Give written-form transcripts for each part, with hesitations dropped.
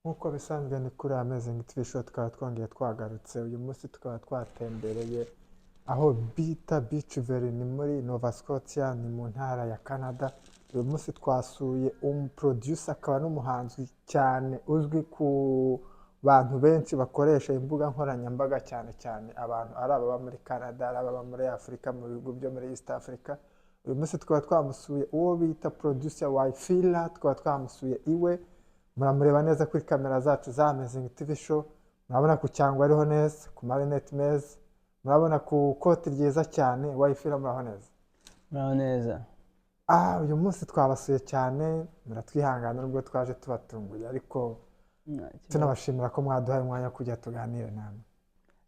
Nk'uko bisanzwe ni kuri Amazing TV Show, tukaba twongeye twagarutse. Uyu munsi tukaba twatembereye aho bita Beachville, ni muri Nova Scotia, ni mu ntara ya Canada. Uyu munsi twasuye umuproducer akaba n'umuhanzi cyane uzwi ku bantu benshi bakoresha imbuga nkoranyambaga, cyane cyane abantu ari ababa muri Canada, ari ababa muri Afurika, mu bihugu byo muri East Africa. Uyu munsi tukaba twamusuye, uwo bita producer Yfilla, tukaba twamusuye iwe. Muramureba neza kuri kamera zacu za Amazing TV Show. Murabona ku cyangwa ariho neza, ku marinete meza, murabona ku koti ryiza cyane. Yfilla, muraho neza? Muraho neza. Ah, uyu munsi twabasuye cyane, muratwihangana nubwo twaje tubatunguye, ariko Nta kibazo. tunabashimira ko mwaduhaye umwanya wo kujya tuganire namwe.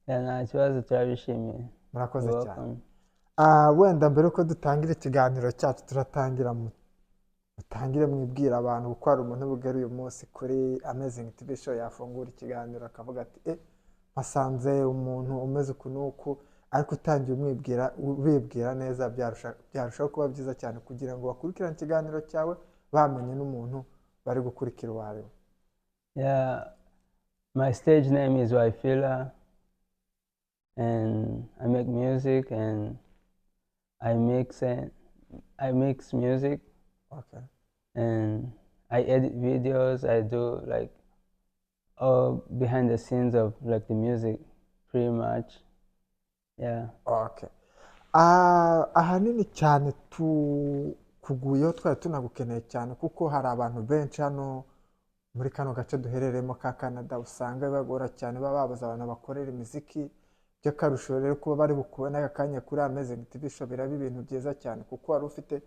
Yeah, nta kibazo, turabishimiye. Murakoze You're cyane. welcome. Ah, wenda mbere yuko dutangira ikiganiro cyacu, turatangira mu mutangire mwibwira abantu, kuko hari umuntu bugere uyu munsi kuri Amazing TV Show yafungura ikiganiro akavuga ati: "Eh, mpasanze umuntu umeze uku n'uku." Ariko utangiye umwibwira, ubibwira neza, byarushaho kuba byiza cyane kugira ngo bakurikirane ikiganiro cyawe bamenye n'umuntu bari gukurikira uwo ari we. Yeah, my stage name is Yfilla, and I make music and I mix music and I edit videos. I do like all behind the scenes of like the music, pretty much. Yeah. Okay. Ah, ahanini cyane tukuguyeho, twari tunagukeneye cyane, kuko hari abantu benshi hano muri kano gace duherereyemo ka Canada usanga bibagora cyane, baba babuze abantu bakorera imiziki. By'akarusho rero kuba bari bukubone aka kanya kuri Amazing TV Show biraba ibintu byiza cyane, kuko wari ufite,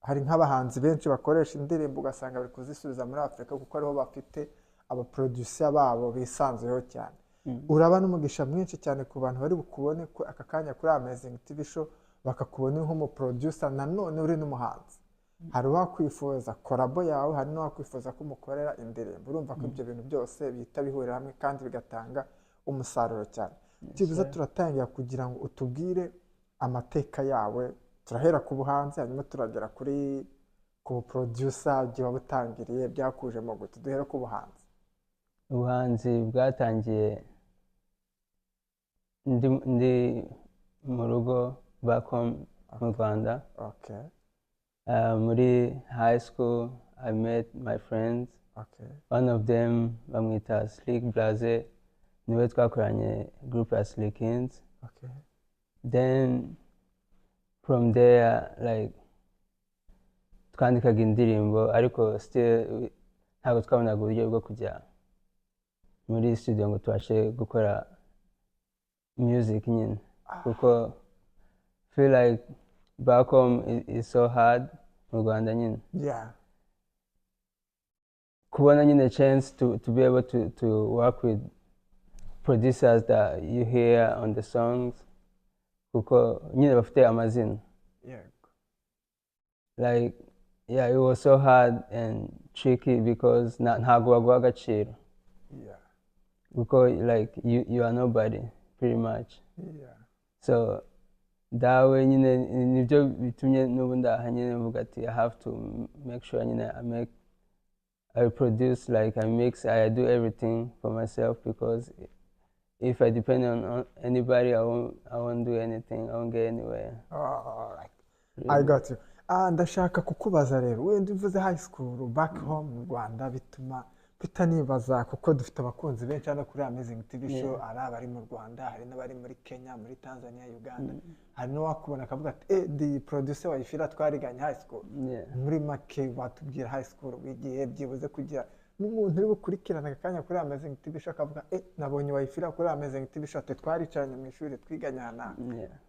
hari nk'abahanzi benshi bakoresha indirimbo ugasanga bari kuzisubiza muri Afurika kuko ariho bafite abaproducer babo bisanzuyeho cyane. Uraba n'umugisha mwinshi cyane ku bantu bari bukubone ko aka kanya kuri Amazing TV Show, bakakubona uri nk'umuproducer nanone uri n'umuhanzi. Hari uwakwifuza collabo yawe, hari n'uwakwifuza ko umukorera indirimbo. Urumva ko ibyo bintu byose bihita bihurira hamwe kandi bigatanga umusaruro cyane. Byibuze Sir. turatangira kugira ngo utubwire amateka yawe. Turahera ku buhanzi, hanyuma turagera ku buproducer, igihe wabutangiriye, byakujemo gute. Duhere ku buhanzi. Ubuhanzi bwatangiye ndi mu rugo, back home mu Rwanda. Muri high school I met my friends. One of them bamwita Slick Blaze, niwe twakoranye group ya Slickins. Then from there, like, twandikaga indirimbo, ariko still ntabwo twabonaga uburyo bwo kujya muri studio ngo tubashe gukora music nyine, kuko feel like back home is so hard mu Rwanda nyine kubona nyine chance to be able to work with producers that you hear on the songs, kuko nyine bafite amazina. Like, yeah, it was so hard and tricky because ntabwo baguha agaciro, kuko like you are nobody pretty much. So dawe nyine nibyo bitumye n'ubu ndaha nyine mvuga ati I have to make sure nyine I produce, like, I mix, I do everything for myself, because if I depend on anybody, I won't do anything, I won't get anywhere. Alright. I got you. Ah, ndashaka kukubaza rero, wenda uvuze high school back home mu Rwanda, bituma mpita nibaza, kuko dufite abakunzi benshi hano kuri Amazing TV Show, ari abari mu Rwanda, hari n'abari muri Kenya, muri Tanzania, Uganda. Hari n'uwakubona akavuga ati: "Eh, di producer Yfilla twariganye high school." Muri make watubwira high school wigiye, byibuze kugira n'umuntu uri bukurikirana aka kanya kuri Amazing TV Show akavuga: "Eh, nabonye Yfilla kuri Amazing TV Show, ati twaricaranye mu ishuri, twiganye aha n'aha."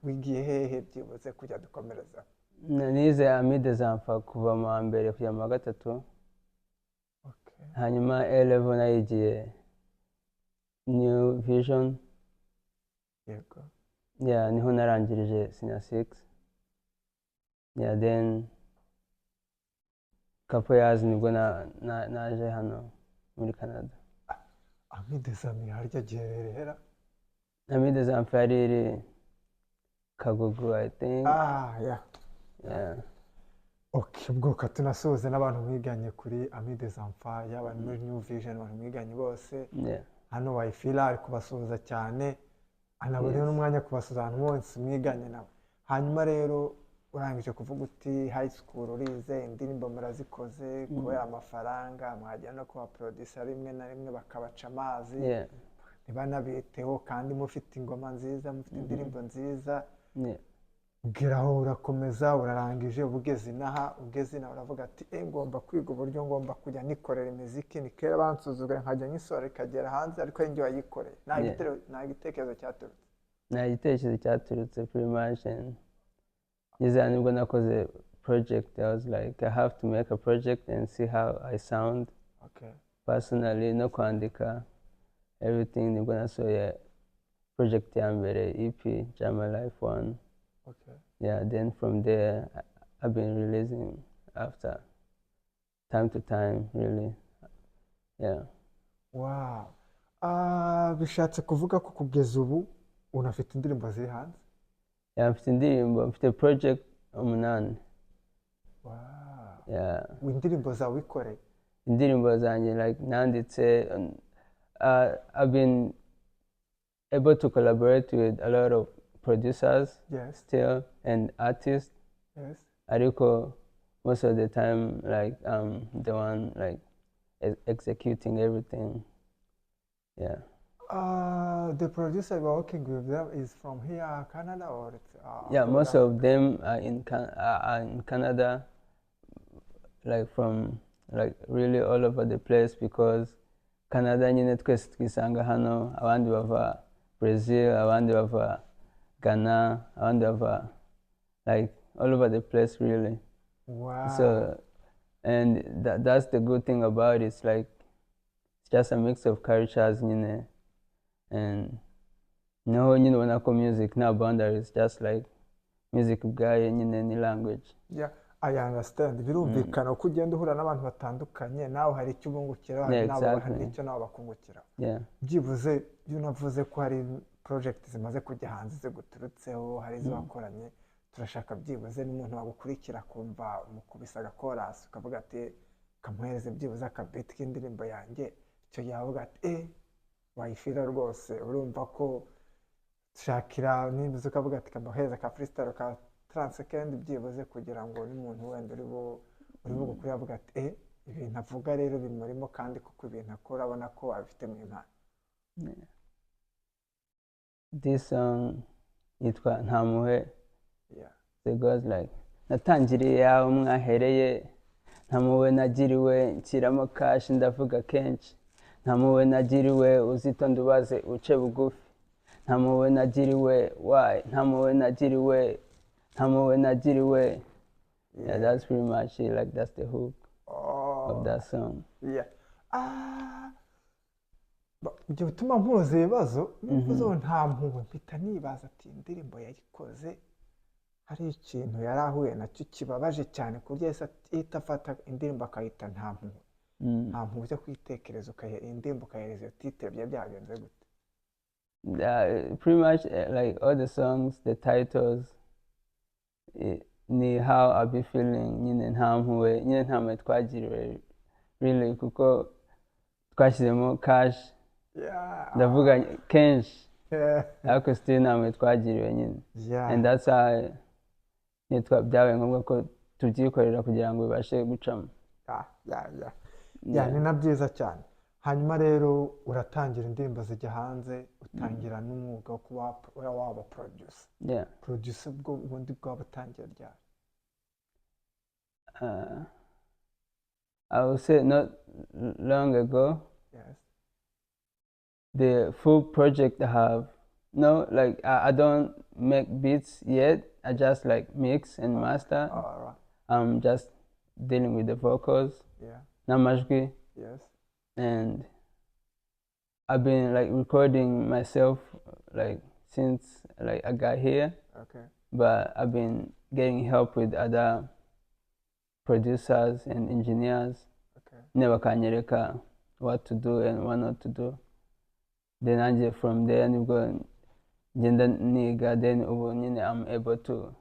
Wigiye hehe, byibuze kujya dukomereza? Nize Amis des Enfants kuva mu wa mbere kugera mu wa gatatu. Hanyuma A level nayigiye New Vision. Yeah, niho narangirije senior six. Yeah, then couple years nibwo naje hano muri Canada. Amis des Amis harya giherereye hera? Amis des Enfants yari iri Kagugu, I think. Ah, yeah. Yeah. Okay, ubwo ka tunasuhuze n'abantu mwiganye kuri Amis des Enfants, yaba muri New Vision, abantu mwiganye bose. Hano Wayifila ari kubasuhuza cyane, anaboneye n'umwanya kubasuhuza ahantu hose mwiganye nawe. Hanyuma rero urangije kuvuga uti high school urize, indirimbo murazikoze, kubera amafaranga mwajya no kuba producer rimwe na rimwe bakabaca amazi, ntibanabiteho kandi mufite ingoma nziza, mufite indirimbo nziza. Ugeraho urakomeza, urarangije, uba ugeze inaha, ugeze inaha uravuga ati: "E, ngomba kwiga uburyo ngomba kujya nikorera imiziki. Ni kera bansuzugura nkajya nyisohora ikagera hanze, ariko ari njye wayikoreye." Nta nta gitekerezo cyaturutse? Nta gitekerezo cyaturutse, pretty much. And ngeze hano nibwo nakoze project. I was like, I have to make a project and see how I sound personally, no kwandika everything. Nibwo nasohoye project ya mbere, EP, Jama Life One. Yeah, then from there I've been releasing after time to time, really, yeah. Wow. Ah, bishatse kuvuga ko kugeza ubu unafite indirimbo ziri hanze? Yeah, mfite indirimbo, mfite project umunani. Yeah. Indirimbo zawe wikoreye? Indirimbo zanjye, like, nanditse. I've been able to collaborate with a lot of producers still and artists, ariko most of the time, like, I'm the one, like, executing everything, yeah. The producer you are working with them is from here, Canada, or it's Yeah, most abroad? Of them are in Canada, like from, like, really all over the place, because Canada nyine twese twisanga hano. Abandi bava Brazil, abandi bava Ghana, abandi bava, like, all over the place, really. So, and that's the good thing about it. It's like it's just a mix of cultures nyine, and niho nyine ubona ko music nta boundaries, just like music ubwayo nyine ni language. Yeah, I understand. Birumvikana, uko ugenda uhura n'abantu batandukanye, nawe hari icyo ubungukiraho, hari n'abo hari n'icyo nabo bakungukiraho. Byibuze iyo unavuze ko hari project zimaze kujya hanze ziguturutseho, hari izo wakoranye, turashaka byibuze n'umuntu wagukurikira akumva umukubise agakorasi, ukavuga ati kamuhereze byibuze akabeat k'indirimbo yanjye, icyo gihe avuga ati: "Eh, Wayifila rwose." Urumva ko shakira nibuze ukavuga ati kamuhereze ka freestyle ka 30 second byibuze, kugira ngo n'umuntu wenda uri bugukuri avuga ati: "Eh, ibintu avuga rero bimurimo," kandi kuko ibintu akora abona ko abifitemo impano. This song yitwa Ntamuhe. It goes like: Natangiriye aho mwahereye, nta mpuhwe nagiriwe, nshyiramo cash, ndavuga kenshi. Nta mpuhwe nagiriwe, uzitonde ubaze uce bugufi. Nta mpuhwe nagiriwe, why? Nta mpuhwe nagiriwe, nta mpuhwe nagiriwe. Yeah, that's pretty much it. Like, that's the hook of that song. Yeah. Ah, ibyo bituma mpuza ibibazo. Nivuze ngo nta mpuhwe, mpita nibaza ati indirimbo yayikoze hari ikintu yari ahuye nacyo kibabaje cyane, ku buryo yahise ahita afata indirimbo akayita Nta Mpuhwe. Nta mpuhwe ujya kuyitekereza ukayiha indirimbo, ukayihereza iyo title, byari byagenze gute? Pretty much like all the songs, the titles, ni how I be feeling nyine. Nta mpuhwe nyine, nta mpuhwe twagiriwe really, kuko twashyizemo cash, ndavuga kenshi, ariko still nta mpuhwe twagiriwe nyine. And that's why nyine byabaye ngombwa ko tubyikorera kugira ngo bibashe gucamo. Yeah, ni na byiza cyane. Hanyuma rero uratangira, indirimbo zijya hanze, utangira n'umwuga wo kuba waba producer. Producer bwo ubundi bwaba butangiye ryari? I would say not long ago. The full project I have, no, like, I don't make beats yet. I just, like, mix and master. I'm just dealing with the vocals, n'amajwi, and I've been, like, recording myself, like, since, like, I got here, but I've been getting help with other producers and engineers. Nyine bakanyereka what to do and what not to do. Then nanjye from there nibwo ngenda niga. Then ubu nyine I'm able to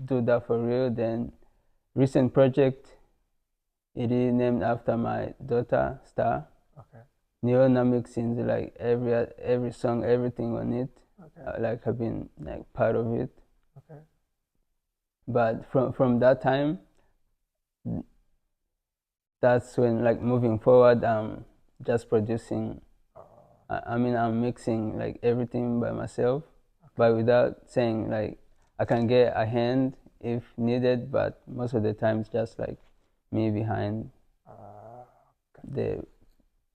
do that for real, then. Recent project iri named after my daughter, Star. Niyo na mixing like every song, everything on it. Like I've been like part of it. But from that time, that's when, like, moving forward, I'm just producing. I mean, I'm mixing like everything by myself, but without saying, like, I can get a hand if needed, but most of the time it's just like me behind the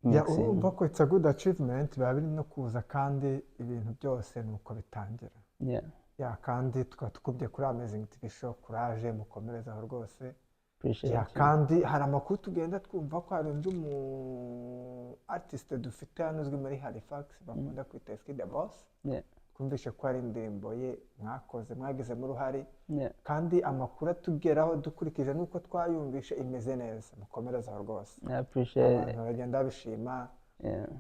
Yeah, mixing. Urumva ko it's a good achievement, biba biri no kuza kandi ibintu byose ni uko bitangira. Yeah, kandi tukaba tukubye kuri Amazing TV Show, courage, mukomerezaho rwose. Appreciate you. Kandi hari amakuru tugenda twumva ko hari undi mu artiste dufite hano uzwi muri Halifax bakunda kwita Eski the Boss. Twumvishe ko hari indirimbo ye mwakoze, mwagizemo uruhare, kandi amakuru atugeraho dukurikije n'uko twayumvishe imeze neza. Mukomerezaho rwose. I appreciate Abantu it. Bagenda babishima.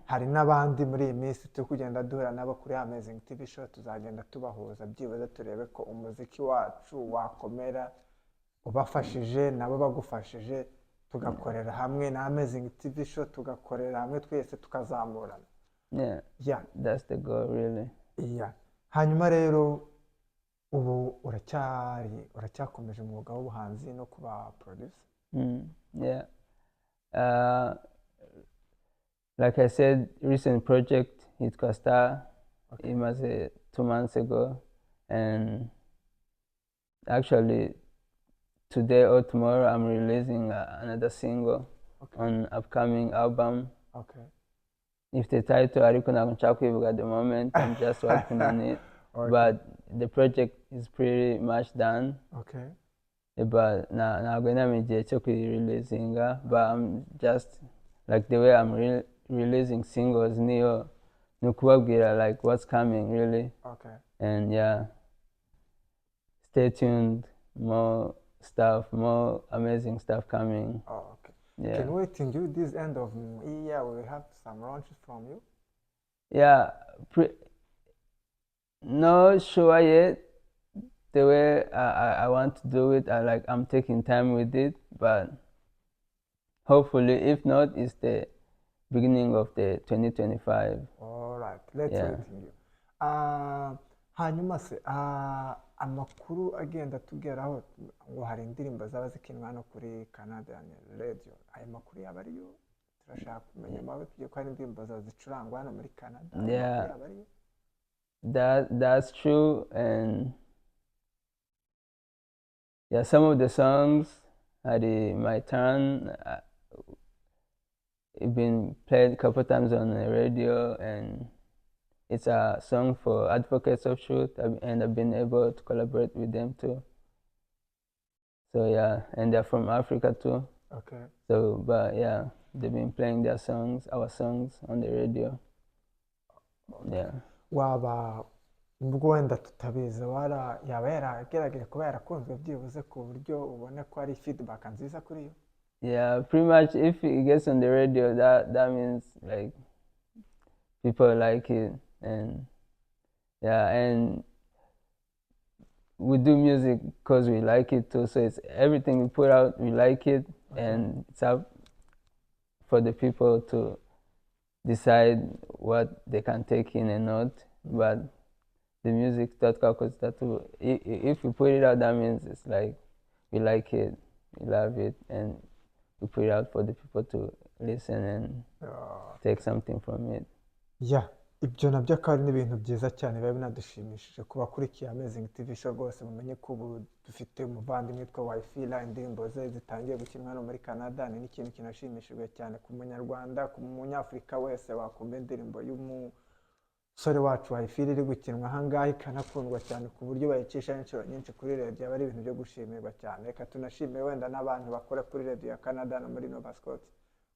Hari n'abandi muri iyi minsi turi kugenda duhura nabo kuri Amazing TV Show, tuzagenda tubahuza byibuze turebe ko umuziki wacu wakomera, ubafashije nabo bagufashije, tugakorera hamwe na Amazing TV Show, tugakorera hamwe twese tukazamurana. That's the goal, really. Yeah. Hanyuma rero ubu uracyakomeje umwuga w'ubuhanzi no kuba producer? Yeah. Like I said, recent project yitwa Star. It was 2 months ago, and actually today or tomorrow I'm releasing another single on upcoming album. If the title, ariko ntabwo nshaka kwivuga at the moment, I'm just working on it. But the project is pretty much done. But ntabwo ndamenya igihe cyo kuyireleasinga, but I'm just like, the way I'm releasing singles niyo ni ukubabwira like what's coming, really. And yeah, stay tuned, more stuff, more amazing stuff coming. Oh, okay. Yeah. Can we wait you this end of year we will have some launches from you? Yeah, not sure yet. The way I want to do it, I like, I'm taking time with it, but hopefully, if not, it's the beginning of the 2025. All right, let's wait you. Hanyuma se amakuru agenda atugeraho ngo hari indirimbo zaba zikinwa hano kuri Canadian Radio, ayo makuru yaba ariyo? Turashaka kumenya amakuru tugiye ko hari indirimbo zawe zicurangwa hano muri Canada, ayo makuru yaba ariyo? That's true, and yeah, some of the songs had my turn. It been played a couple times on the radio, and it's a song for Advocates of Truth, and I've been able to collaborate with them too. So yeah, and they're from Africa too. So, but yeah, they've been playing their songs, our songs on the radio. Yeah. Waba ubwo wenda tutabizi wara yaba yaragerageje kuba yarakunzwe byibuze ku buryo ubona ko ari feedback nziza kuri yo? Yeah, pretty much. If it gets on the radio, that means like people like it, and yeah, and we do music because we like it too. So it's everything we put out, we like it, and it's up for the people to decide what they can take in and not. But the music too, if we put it out, that means it's like we like it, we love it, and we put it out for the people to listen and take something from it. Yeah, ibyo nabyo akaba ari n'ibintu byiza cyane biba binadushimishije. Ku bakurikiye Amazing TV Show rwose, mumenye ko ubu dufite umuvandimwe witwa Wayfila, indirimbo ze zitangiye gukinwa hano muri Canada. Ni n'ikintu kinashimishijwe cyane ku Munyarwanda, ku Munyafurika wese wakumva indirimbo y'umusore wacu Wayfila iri gukinwa ahangaha, ikanakundwa cyane ku buryo bayicisha inshuro nyinshi kuri radiyo, aba ari ibintu byo gushimirwa cyane. Reka tunashimire wenda n'abantu bakora kuri radiyo ya Canada no muri Nova Scotia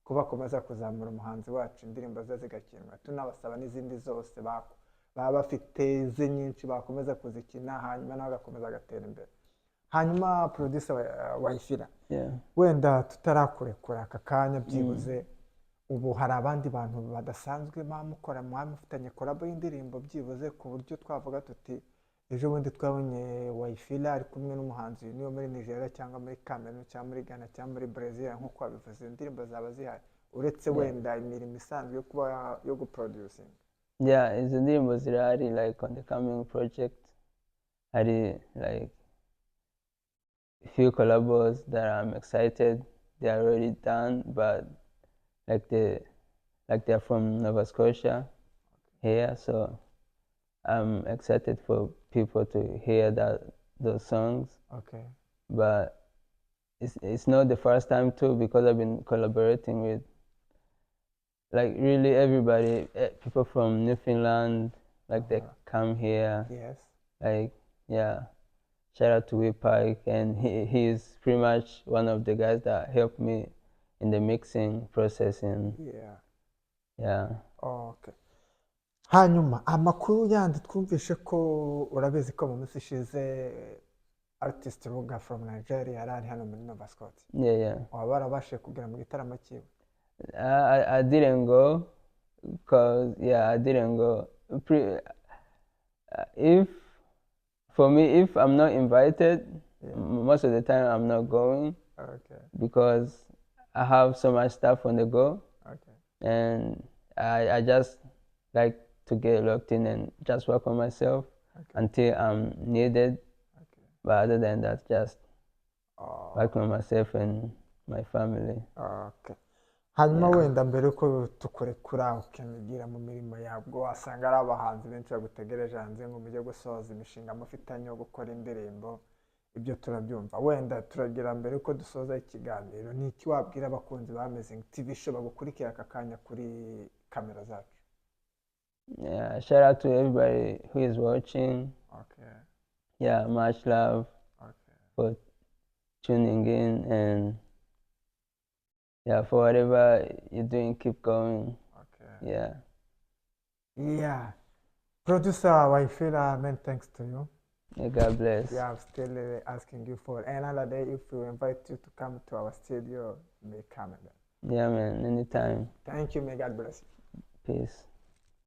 ko bakomeza kuzamura umuhanzi wacu, indirimbo ze zigakinwa. Tunabasaba n'izindi zose baba bafite ze nyinshi bakomeza kuzikina, hanyuma nawe agakomeza agatera imbere. Hanyuma producer Wayfila, wenda tutarakurekura aka kanya, byibuze ubu hari abandi bantu badasanzwe mwamukora, mwamufitanye collabo y'indirimbo, byibuze ku buryo twavuga tuti Ejo bundi twabonye Wayfila ari kumwe n'umuhanzi niyo muri Nigeria cyangwa muri Cameroon cyangwa muri Ghana cyangwa muri Brazil, nk'uko wabivuze, indirimbo zaba zihari uretse wenda imirimo isanzwe yo kuba yo guproducinga? Yeah, izo ndirimbo zirahari. Like, on the coming project hari like few collabos that I'm excited. They are already done, but like they're from Nova Scotia here, so I'm excited for people to hear that those songs. But it's not the first time too, because I've been collaborating with like really everybody, people from Newfoundland, like they come here, like, yeah. Shout out to Will Pike, and he's pretty much one of the guys that helped me in the mixing process and yeah. Okay. Hanyuma amakuru yandi twumvishe ko urabizi ko mu minsi ishize artist Ruga from Nigeria yari ari hano muri Nova Scotia. Yeah. Waba warabashije kugera mu gitaramo cyiwe? I didn't go because, yeah, I didn't go. If for me, if I'm not invited, most of the time I'm not going because I have so much stuff on the go and I just like to get locked in and just work on myself until I'm needed. But other than that, just working on myself and my family. Okay. Hanyuma Yeah. wenda mbere yuko tukurekura ukanigira mu mirimo yawe, wasanga ari abahanzi benshi bagutegereje hanze ngo mujye gusoza imishinga mufitanye yo gukora indirimbo, ibyo turabyumva. Wenda turagira mbere yuko dusoza ikiganiro, ni iki wabwira abakunzi ba Amazing TV Show bagukurikira aka kanya kuri kamera zacu? Yeah, shout out to everybody who is watching. Yeah, much love for tuning in and, yeah, for whatever you're doing, keep going. Yeah. Yeah, producer Waifila, many thanks to you. Yeah, God bless. We are still asking you for another day. If we invite you to come to our studio, you may come again. Yeah, man, anytime. Thank you. May God bless you. Peace.